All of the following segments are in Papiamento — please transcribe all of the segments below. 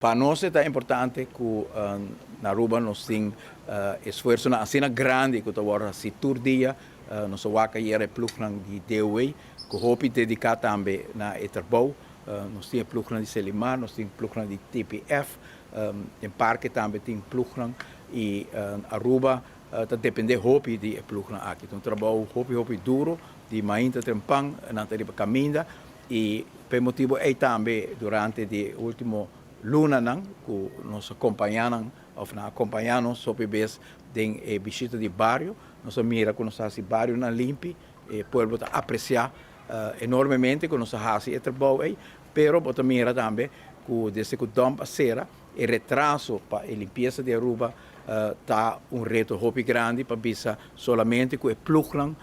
Pa nos ta importante ku na Aruba nos tin esfuerso asina grandi ku ta hasi tur dia. Nos a wak ayera e ploegnan di DOW, ku hopi dediká tambe na e trabou. Nos tin ploegnan di Selimar, nos tin ploegnan di TPF, den parke tambe tin ploegnan i Aruba ta dependé hopi di e ploegnan aki. Un trabou hopi hopi duro, di mainta trempan nan ta riba kaminda i pa e motibu ei tambe durante di último lunanan ku nos a kompañá nan òf nan a kompañá nos hopi bes den e bishita di bario, nos a mira ku nos ta hasi barionan limpi, e pueblo ta apresiá enormemente ku nos a hasi e trabou ei, pero bo ta mira tambe ku desde ku dump a sera, e retraso pa e limpiesa di Aruba ta un reto hopi grandi pa bisa solamente ku e ploegnan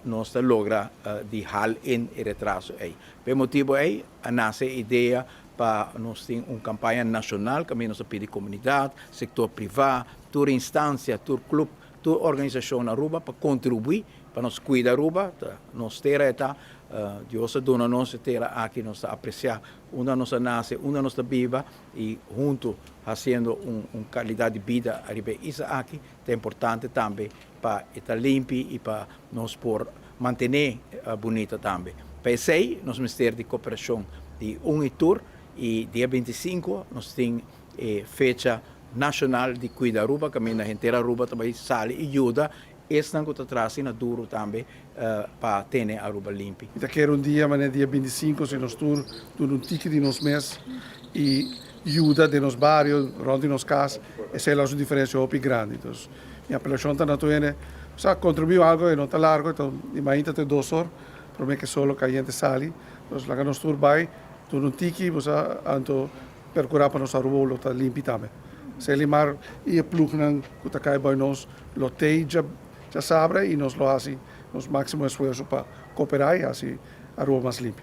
nos ta logra di haal in e retraso ei. Pa e motibu ei a nase e idea pa nos tin un kampaña nashonal kaminda nos ta pidi komunidat, sektor privá, tur instansia, tur klup, tur organisashon na Aruba pa kontribuí pa nos kuida Aruba. Nos tera e ta, Dios a duna nos e tera aki, nos ta apresiá unda nos a nase, unda nos ta biba i huntu hasiendo un kalidat di bida ariba e isla aki ta importante tambe pa e ta limpi i pa nos por mantené bunita tambe. Pa esei nos mester di koperashon di un i tur i dia 25 nos tin e fecha nashonal di Kuida Aruba kaminda henter Aruba ta bai sali i yuda esnan ku ta traha asina duru tambe pa tene Aruba limpi. Mi ta kere un dia manera dia 25 si nos tur duna un tiki di nos mes i yuda den nos bario, rond di nos kas, esei lo hasi un diferensia hopi grandi. Entonces mi apelashon ta na tur hende, sa kontribuí algu, e no ta largu, ta di mainta te 2 or, promé ku e solo kayente sali. Entonces laga nos tur bai duna un tiki, bo sa, anto perkurá pa nos Aruba lo ta limpi tambe. Selimar i e ploegnan ku ta kai bai nos lo tei djasabra i nos lo hasi nos máksimo esfuerso pa kooperá i hasi Aruba mas limpi.